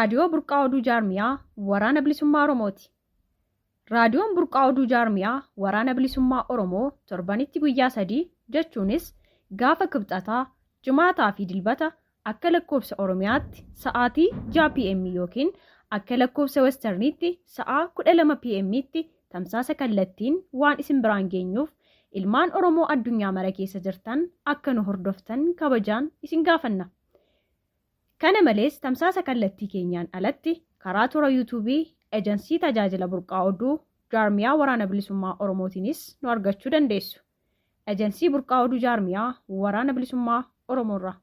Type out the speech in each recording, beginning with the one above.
Raadiyoo Burqaa Oduu Jaarmiyaa Waraana Bilisummaa Oromooti. Raadiyoon Burqaa Oduu Jaarmiyaa Waraana Bilisummaa Oromoo torbanitti guyyaa 3 jechuunis gaafa Kibxataa, Jimaataa fi Dilbata akka lakkoofsa Oromiyaatti sa'aatii 6 PM ykn akka lakkoofsa Westerniitti sa'aa 12 PMtti tamsaasa kallattiin waan isin biraan geenyuuf ilmaan Oromoo addunyaa mara keessa jirtan akka nu hordoftan kabajaan isin gaafanna. Kana malees tamsaasa kallattii keenyaan alatti karaa toora Yuutuubii Ejansii Tajaajila Burqaa Oduu Jaarmiyaa Waraana Bilisummaa Oromootiinis nu argachuu dandeessu. Ejansii Burqaa Oduu Jaarmiyaa Waraana Bilisummaa Oromoorraa.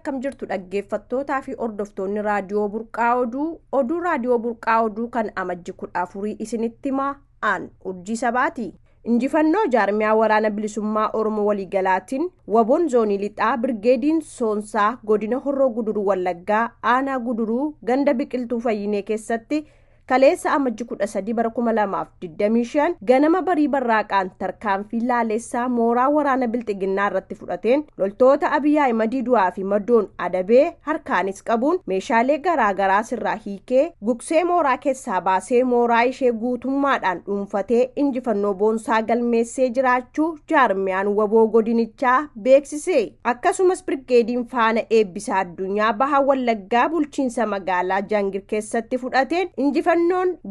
Akkam jirtu dhaggeeffattootaa fi hordoftoonni Raadiyoo Burqaa Oduu? Oduu Raadiyoo Burqaa Oduu kan Amajji 14 isinitti himaa, aan Urjii Sabaati. Injifannoo jaarmiyaa Waraana Bilisummaa Oromoo waliigalaatiin Waboon Zoonii Lixaa Birgeediin Soonsaa godina Horroo Guduruu Wallaggaa aanaa Guduruu ganda Biqiltuu Fayyinee keessatti kaleessa Amajji 13 bara 2025 ganama barii barraaqaan tarkaanfii laalessaa mooraa waraana Bilxiginnaa irratti fudhateen loltoota Abiyyi Ahimadii du'aa fi madoon adabee, harkaanis qabuun meeshaalee garaagaraa sirraa hiikee gugsee mooraa keessaa baasee mooraa ishee guutummaadhaan dhuunfatee injifannoo boonsaa galmeessee jiraachuu jaarmiyaan Waboo godinichaa beeksise. Akkasumas Birgeediin Faana Eebbisaa Addunyaa Baha Wallaggaa bulchiinsa magaalaa Jaangir keessatti fudhateen injifannoon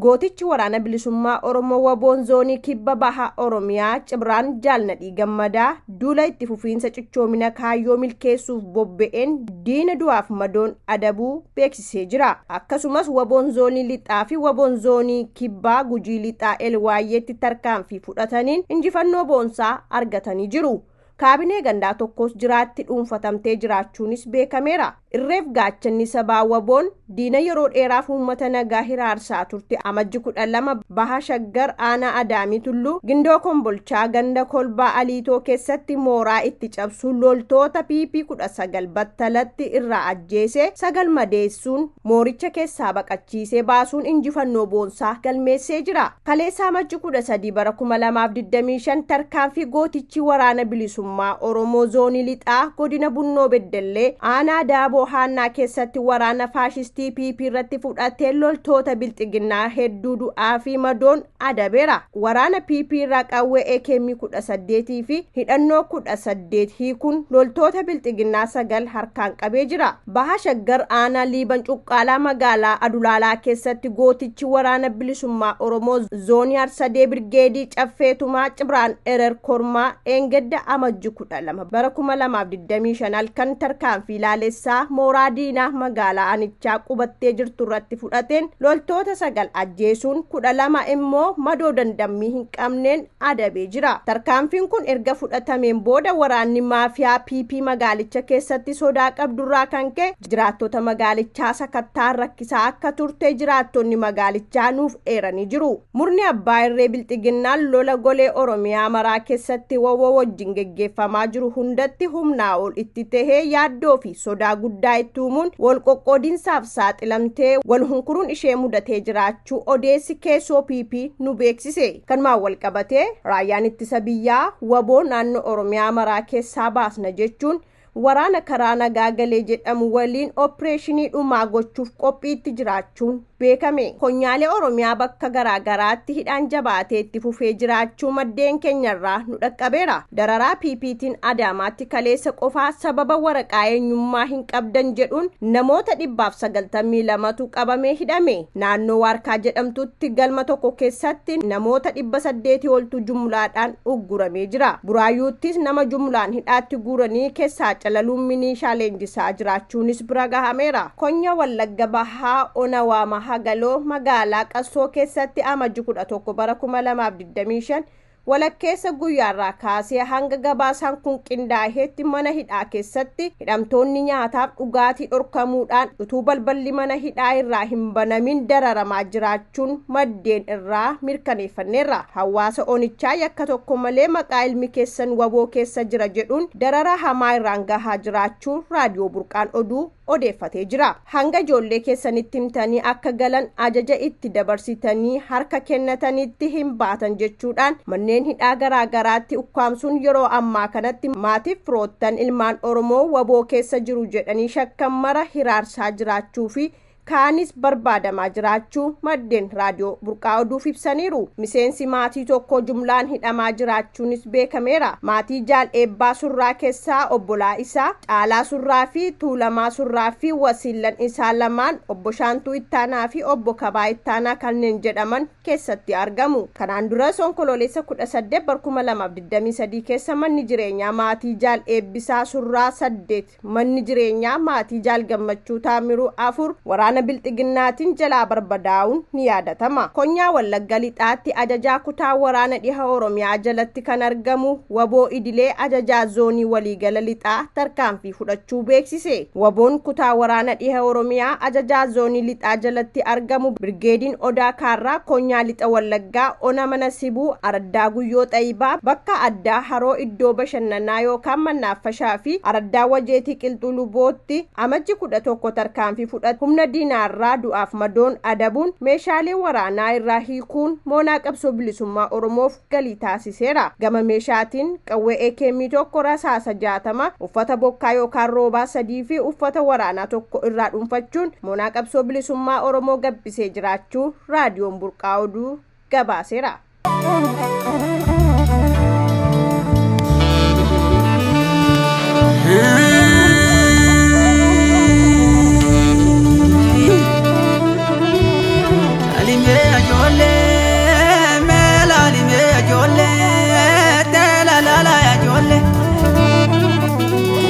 gootichi Waraana Bilisummaa Oromoo Waboon Zoonii Kibba Baha Oromiyaa Cibraan Jaalnadhii Gammadaa duula itti fufiinsa cichoomina kaayyoo milkeessuuf bobba'een diina du'aaf madoon adabuu beeksisee jira. Akkasumas Waboon Zoonii Lixaa fi Waboon Zoonii Kibbaa Gujii Lixaa Elwaayyeetti tarkaanfii fudhataniin injifannoo boonsaa argatanii jiru. Kaabinee gandaa tokkos jiraatti dhuunfatamtee jiraachuunis beekameera. Irreef gaachanni sabaa Waboon diina yeroo dheeraaf uummata nagaa hiraarsaa turte Amajji 12 Baha Shaggar aanaa Adaamii Tulluu Gindoo Kombolchaa ganda Kolbaa Aliitoo keessatti mooraa itti cabsuun loltoota PP 19 battalatti irraa ajjeese, 9 madeessuun mooricha keessaa baqachiisee baasuun injifannoo boonsaa galmeessee jira. Kaleessa Amajji 13 bara 2025 tarkaanfii gootichi Waraana Bilisummaa Oromoo Zoonii Lixaa godina Bunnoo Beddellee aanaa Daaboo Haannaa keessatti waraana faashistii PP irratti fudhatee loltoota Bilxiginnaa hedduu du'aa fi madoon adabeera. Waraana PP irraa qawwee AKM 18 fi hidhannoo 18 hiikuun loltoota Bilxiginnaa 9 harkaan qabee jira. Baha Shaggar aanaa Liiban Cuqqaalaa magaalaa Adulaalaa keessatti gootichi Waraana Bilisummaa Oromoo Zoonii Arsadee Birgeedii Caffeetumaa Cibraan Erer Kormaa Eengedda Amajji 12 bara 2025 halkan tarkaanfii laalessaa mooraa diinaa magaalaa anichaa qubattee jirtu irratti fudhateen loltoota 9 ajjeesuun 12 immoo madoo dandammii hin qabneen adabee jira. Tarkaanfiin kun erga fudhatameen booda waraanni maafiyaa PP magaalicha keessatti sodaa qabdurraa kan ka'e jiraattota magaalichaa sakattaan rakkisaa akka turte jiraattonni magaalichaa nuuf eeranii jiru. Murni abbaa irree Bilxiginnaan lola golee Oromiyaa maraa keessatti Wawoo wajjin geggeeffamaa jiru hundatti humnaa ol itti tahee yaaddoo fi sodaa guddaa itti uumuun wal qoqqoodinsaaf saaxilamtee wal hunkuruun ishee mudatee jiraachuu odeessi keessoo PP nu beeksise. Kanumaan wal qabatee raayyaan ittisa biyyaa Waboo naannoo Oromiyaa maraa keessaa baasna jechuun waraana karaa nagaa galee jedhamu waliin opereeshinii dhumaa gochuuf qophiitti jiraachuun beekame. Konyaalee Oromiyaa bakka garaagaraatti hidhaan jabaatee itti fufee jiraachuu maddeen keenyarraa nu dhaqqabeera. Dararaa PPtiin Adaamaatti kaleessa qofaa sababa waraqaa eenyummaa hin qabdan jedhuun namoota 192tu qabamee hidhame. Naannoo Waarkaa jedhamtutti galma tokko keessatti namoota 800 oltu jumlaadhaan ugguramee jira. Buraayyuuttis nama jumlaan hidhaatti guuranii keessaa calaluun minishaa leenjisaa jiraachuunis bira gahameera. Konya Wallagga Bahaa Ona Waama Hagaloo magaalaa Qassoo keessatti Amajji 11 bara 2025 walakkeessa guyyaarraa kaasee hanga gabaasaan kun qindaa'eetti mana hidhaa keessatti hidhamtoonni nyaataaf dhugaatii dhorkamuudhaan utuu balballi mana hidhaa irraa hin banamin dararamaa jiraachuun maddeen irraa mirkaneeffanneerra. Hawaasa onichaa yakka tokko malee maqaa ilmi keessan Waboo keessa jira jedhuun darara hamaa irraan gahaa jiraachuu Raadiyoo Burqaan Oduu odeeffatee jira. Hanga ijoollee keessanitti himtanii akka galan ajaja itti dabarsitanii harka kennatanitti hin baatan jechuudhaan manneen hidhaa garaagaraatti ukkaamsuun yeroo ammaa kanatti maatiif firoottan ilmaan Oromoo Waboo keessa jiru jedhanii shakkan mara hiraarsaa jiraachuu fi kaanis barbaadamaa jiraachuu maddeen Raadiyoo Burqaa Oduuf ibsaniiru. Miseensi maatii tokko jumlaan hidhamaa jiraachuunis beekameera. Maatii Jaal Eebbaa Surraa keessaa obbolaa isaa Caalaa Surraa fi Tuulamaa Surraa fi wasiillan isaa lamaan obbo Shaantuu Ittaanaa fi obbo Kabaa Ittaanaa kanneen jedhaman keessatti argamu. Kanaan duras Onkoloolessa 18 bara 2023 keessa manni jireenyaa maatii Jaal Eebbisaa Surraa 8, manni jireenyaa maatii Jaal Gammachuu Taamiruu 4 waraana waraana bilxiginnaatiin jalaa barbadaa'uun ni yaadatama. Konyaa Wallagga Lixaatti ajajaa kutaa waraana dhiha Oromiyaa jalatti kan argamu Waboo Idilee ajajaa zoonii waliigala lixaa tarkaanfii fudhachuu beeksise. Waboon kutaa waraana dhiha Oromiyaa ajajaa zoonii lixaa jalatti argamu Birgeediin Odaa Kaarraa Konyaa Lixa Wallaggaa Ona Mana Sibuu Araddaa Guyyoo Xayibaa bakka addaa Haroo iddoo bashannanaa yookaan mannaafashaa fi Araddaa Wajeetii Qilxuu Lubootti amajji 11 tarkaanfii fudhate humna diinaarraa du'aaf madoon adabuun meeshaalee waraanaa irraa hiikuun moonaa qabsoo bilisummaa Oromoof galii taasiseera. Gama meeshaatiin qawwee AKM 1 rasaasa 60 uffata bokkaa yookaan roobaa 3 fi uffata waraanaa 1 irraa dhuunfachuun moonaa qabsoo bilisummaa Oromoo gabbisee jiraachuu raadiyoon Burqaa Oduu gabaaseera.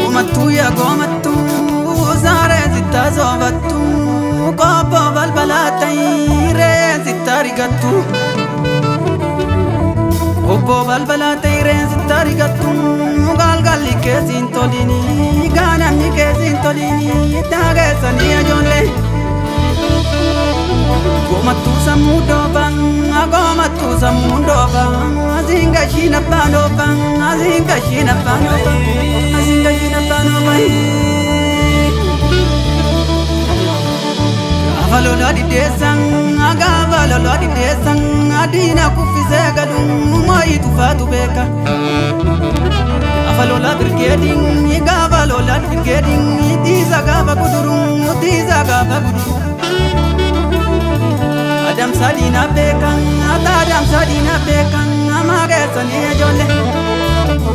Gomattuu gomattuu saareen sitta soofattuu qophoo balbalaa ta'ii reen sitta rigattu. Qophoo balbalaa ta'ii reen sitta rigattu galgalli keessiin tolinii gaanamni keessiin tolinii taageessanii ijoollee. Gomattuu sammuu doofaa gomattuu sammuu doofaa asiin gashiin abbaan doofaa asiin gashiin abbaan doofaa asiin gashiin abbaan doofaa. Gaafa lolaa diddeessan gaafa lolaa diddeessan adiina kuffisee galuun mooyii tufaatu beeka. Gaafa lolaa birgeediin gaafa lolaa birgeediin tiisa gaafa kuduruun tiisa gaafa kuduruun. Adamsa diina beekan, adamsa diina beekan, amma geessanii ijoollee.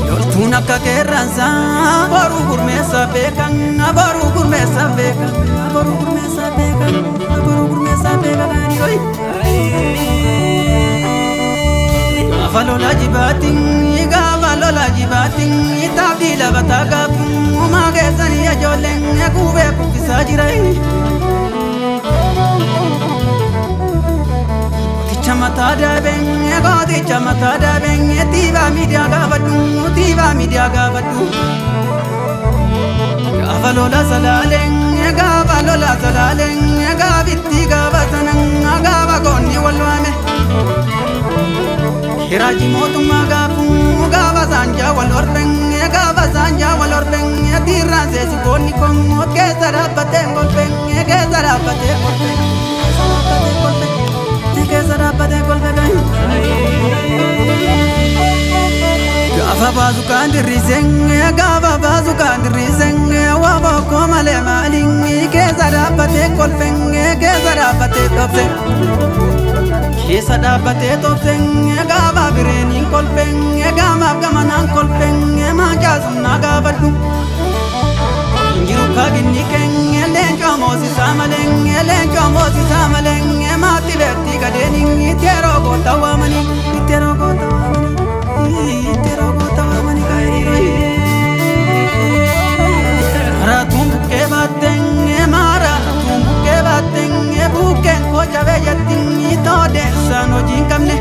Loltuun akka qeerransaa boruu gurmeessa beekan, boruu gurmeessa beekan, boruu gurmeessa beekan, boruu gurmeessa beekan. Gaafa lola jibaatiin, gaafa lola jibaatiin, taphii lafa gaafu, amma geessanii ijoollee kuubee kuffisaa jira. Mataa daabeen gooticha mataa daabeen tiibaa miidiyaa gaafadhu tiibaa miidiyaa gaafadhu. Gaafa lola salaaleen gaafa lola salaaleen gaafitti gaafa sanan gaafa goonni wal waame. Hiraaji mootummaa gaafu gaafa saanjaa wal horfen gaafa saanjaa wal horfen tiirraan seesi goonni kongo keessa dhaabbatee kolfen keessa dhaabbatee kolfen keessa dhaabbatee kolfen. Keessa dhaabbatee kolfe gahi. Gaafa baasu kan dirriseen gaafa baasu kan dirriseen waa bokkoo malee maaliin keessa dhaabbatee kolfen keessa dhaabbatee dhoobse. Keessa dhaabbatee dhoobsen gaafa bireeniin kolfen gaamaaf gamanaan kolfen maancaasumnaa gaafadhu. Injiru kaaginni keenya leencoo moosisaa malee leencoo moosisaa malee maatti beektii gadeeniin itti yeroo goota waamanii itti yeroo goota waamanii itti yeroo goota waamanii gaa'ee. Maraatuun bukkee baatteen maraatuun bukkee baatteen bukkeen koo jabee jettiin toodeessaan hojii hin qabne.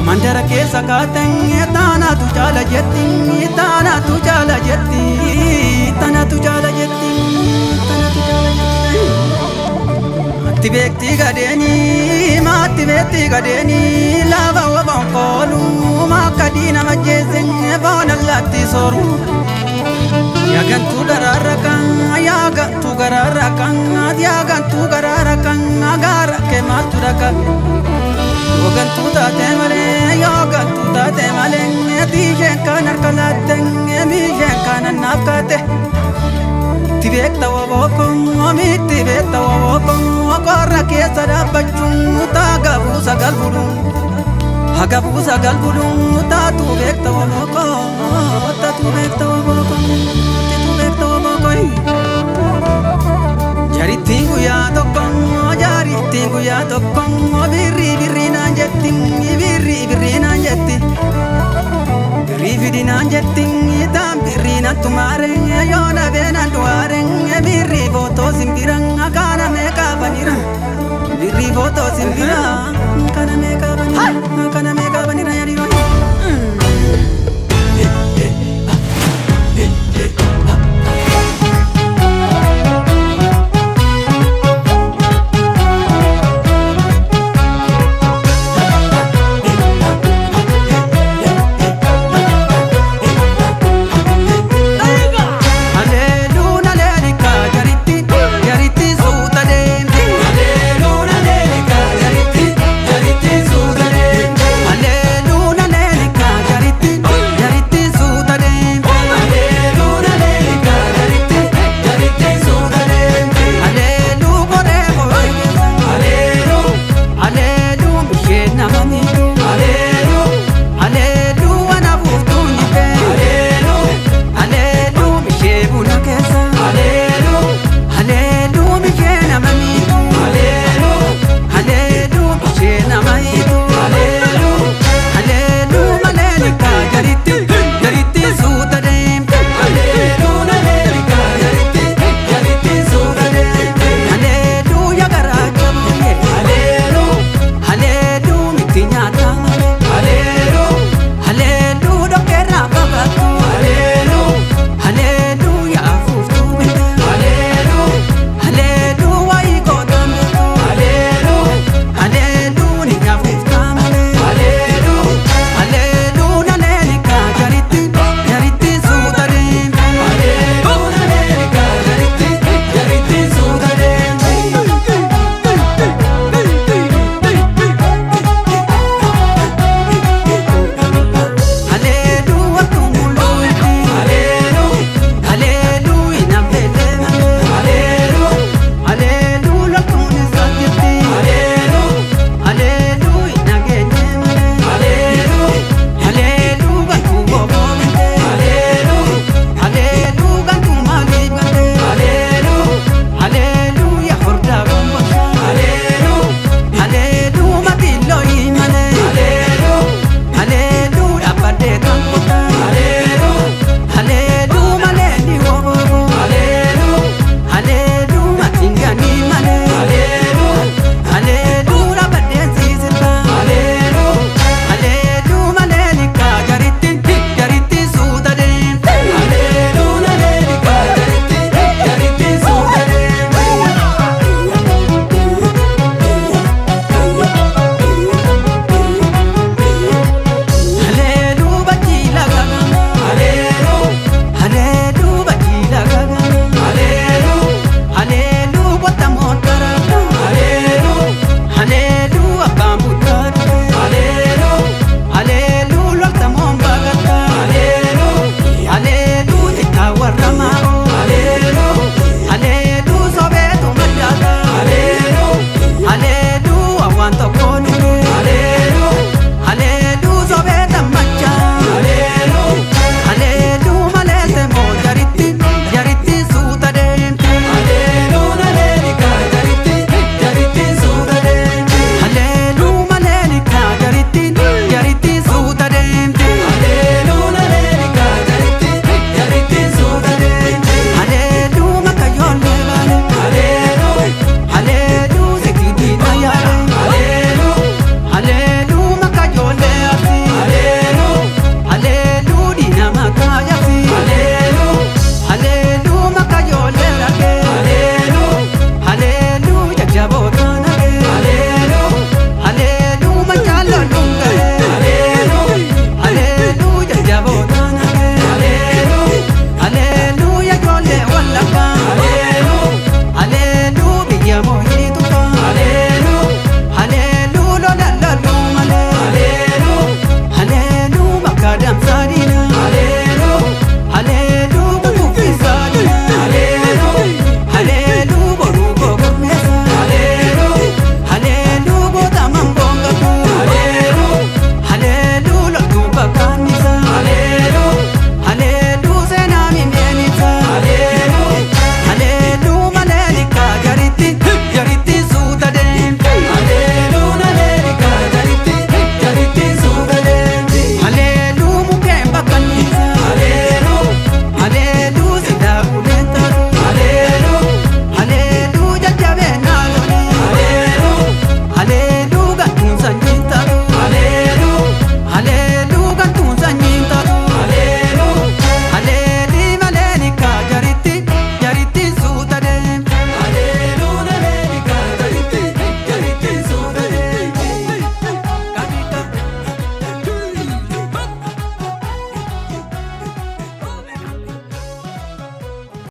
Mandara keessa kaateen taanaatu jaala jetti taanaatu jaala jetti taanaatu jaala jetti taanaatu jaala jetti. Maatti beektii gadeenii maatti beektii gadeenii laafa waban koolu maakka diina majjeesse foon allaatti sooru. Yaagantuu garaarra kan yaagantuu garaarra kan yaagantuu garaarra kan gaara kee maaltu dhaqa. Yoogantuu taatee malee yoogantuu taatee malee tiisheen kan harka laatte miisheen kan annaaf kaate. Itti beekta wobooko miitti beekta wobooko qorra keessa dhaabbachuun taaga buusa galbudhu. Haga buusa galbudhu taatu beekta wobooko taatu beekta wobooko taatu beekta wobooko. Jarittiin guyyaa tokko jarittiin guyyaa tokko birrii birrii naan jetti birrii birrii naan jetti birrii fidi naan jetti Taan birrii nattu maare yoo dhabee nan du'aare birrii footoo simbira kana meeqa banira birrii footoo simbira kana meeqa banira kana meeqa banira yaadiro.